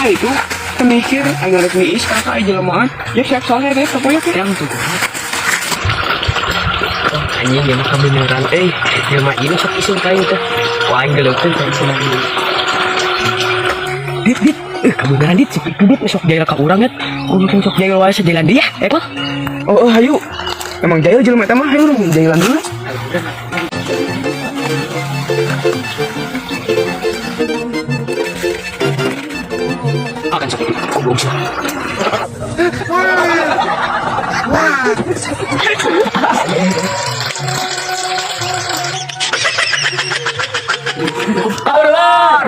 Nah itu teu mikir aing rek niis kakak jelema. Ya siap soalnya deh pokoknya teh. Yang tuh. Anjing dia mah kebeneran euy. Jelema ieu sok isin ka aing teh. Wah, aing geuleukeun ka isin aing. Dit, dit. Eh, kebeneran dit, si Pipi dit sok jahil ka urang ya. Urang sok jahil wae sejalan dia, eh mah. Oh, oh hayu. Emang jahil jelema eta mah hayu urang jahilan dulu. Akan sok goblok sih. Keluar.